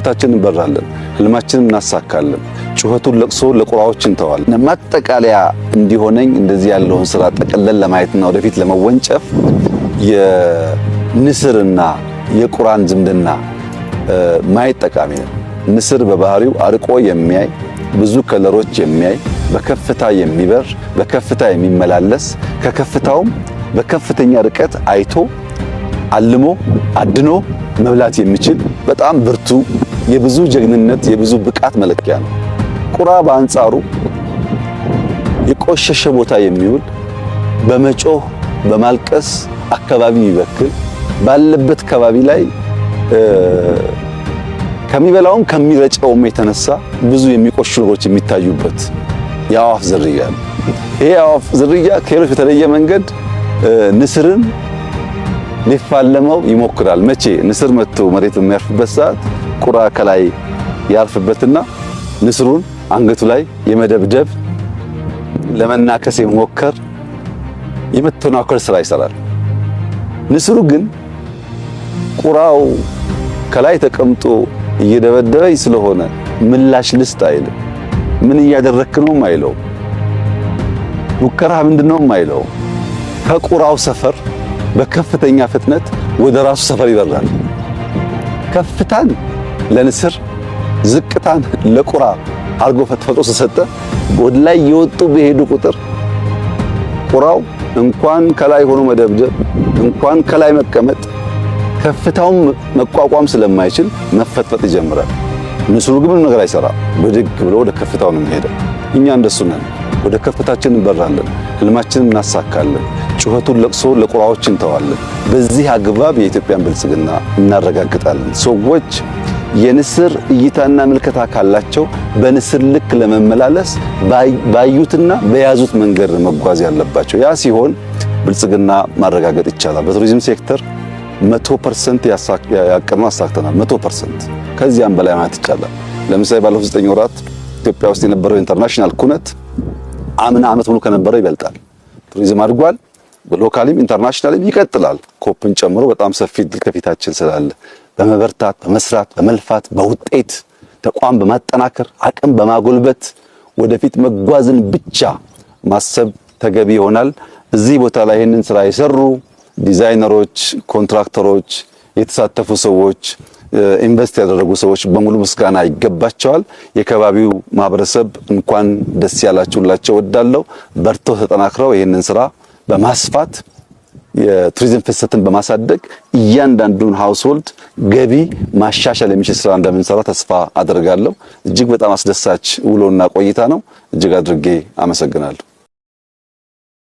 ከፍታችን እንበራለን፣ ህልማችንን እናሳካለን። ጩኸቱን፣ ለቅሶ ለቁራዎች እንተዋለን። ማጠቃለያ እንዲሆነኝ እንደዚህ ያለውን ስራ ጠቅልለን ለማየትና ወደፊት ለመወንጨፍ የንስርና የቁራን ዝምድና ማየት ጠቃሚ ነው። ንስር በባህሪው አርቆ የሚያይ፣ ብዙ ከለሮች የሚያይ፣ በከፍታ የሚበር፣ በከፍታ የሚመላለስ፣ ከከፍታውም በከፍተኛ ርቀት አይቶ አልሞ አድኖ መብላት የሚችል በጣም ብርቱ የብዙ ጀግንነት የብዙ ብቃት መለኪያ ነው። ቁራ በአንጻሩ የቆሸሸ ቦታ የሚውል፣ በመጮህ በማልቀስ አካባቢ የሚበክል፣ ባለበት ከባቢ ላይ ከሚበላውም ከሚረጨውም የተነሳ ብዙ የሚቆሽሹ ነገሮች የሚታዩበት የአዋፍ ዝርያ ነው። ይሄ የአዋፍ ዝርያ ከሌሎች በተለየ መንገድ ንስርን ሊፋለመው ይሞክራል። መቼ ንስር መጥቶ መሬት በሚያርፍበት ሰዓት ቁራ ከላይ ያርፍበትና ንስሩን አንገቱ ላይ የመደብደብ፣ ለመናከስ የመሞከር፣ የመተናኮል ስራ ይሰራል። ንስሩ ግን ቁራው ከላይ ተቀምጦ እየደበደበኝ ስለሆነ ምላሽ ልስጥ አይልም። ምን እያደረክ ነው አይለው። ሙከራ ምንድነው አይለው። ከቁራው ሰፈር በከፍተኛ ፍጥነት ወደ ራሱ ሰፈር ይበራል። ከፍታን ለንስር ዝቅታን ለቁራ አርጎ ተፈጥሮ ተሰጠ። ወደ ላይ የወጡ በሄዱ ቁጥር ቁራው እንኳን ከላይ ሆኖ መደብደብ፣ እንኳን ከላይ መቀመጥ፣ ከፍታውን መቋቋም ስለማይችል መፈጥፈጥ ይጀምራል። ንስሩ ግን ምንም ነገር አይሰራም። ብድግ ብሎ ወደ ከፍታው ነው የሚሄደው። እኛ እንደሱ ነን። ወደ ከፍታችን እንበራለን፣ ህልማችንን እናሳካለን። ጩኸቱን፣ ለቅሶ ለቁራዎች እንተዋለን። በዚህ አግባብ የኢትዮጵያን ብልጽግና እናረጋግጣለን። ሰዎች የንስር እይታና ምልከታ ካላቸው በንስር ልክ ለመመላለስ ባዩትና በያዙት መንገድ መጓዝ ያለባቸው። ያ ሲሆን ብልጽግና ማረጋገጥ ይቻላል። በቱሪዝም ሴክተር 100% ያቀድነው አሳክተናል። 100% ከዚያም በላይ ማለት ይቻላል። ለምሳሌ ባለፉት 9 ወራት ኢትዮጵያ ውስጥ የነበረው international ኩነት አምና ዓመት ሙሉ ከነበረው ይበልጣል። ቱሪዝም አድጓል። Locally ም internationally ም ይቀጥላል። COP ን ጨምሮ በጣም ሰፊ እድል ከፊታችን ስላለ በመበርታት፣ በመስራት፣ በመልፋት፣ በውጤት ተቋም በማጠናከር፣ አቅም በማጎልበት ወደፊት መጓዝን ብቻ ማሰብ ተገቢ ይሆናል። እዚህ ቦታ ላይ ይህንን ስራ የሰሩ ዲዛይነሮች፣ ኮንትራክተሮች፣ የተሳተፉ ሰዎች፣ invest ያደረጉ ሰዎች በሙሉ ምስጋና ይገባቸዋል። የከባቢው ማህበረሰብ እንኳን ደስ ያላችሁላቸው እወዳለሁ። በርትተው ተጠናክረው ይህንን ስራ በማስፋት የቱሪዝም ፍሰትን በማሳደግ እያንዳንዱን household ገቢ ማሻሻል የሚችል ስራ እንደምንሰራ ተስፋ አደርጋለሁ። እጅግ በጣም አስደሳች ውሎና ቆይታ ነው። እጅግ አድርጌ አመሰግናለሁ።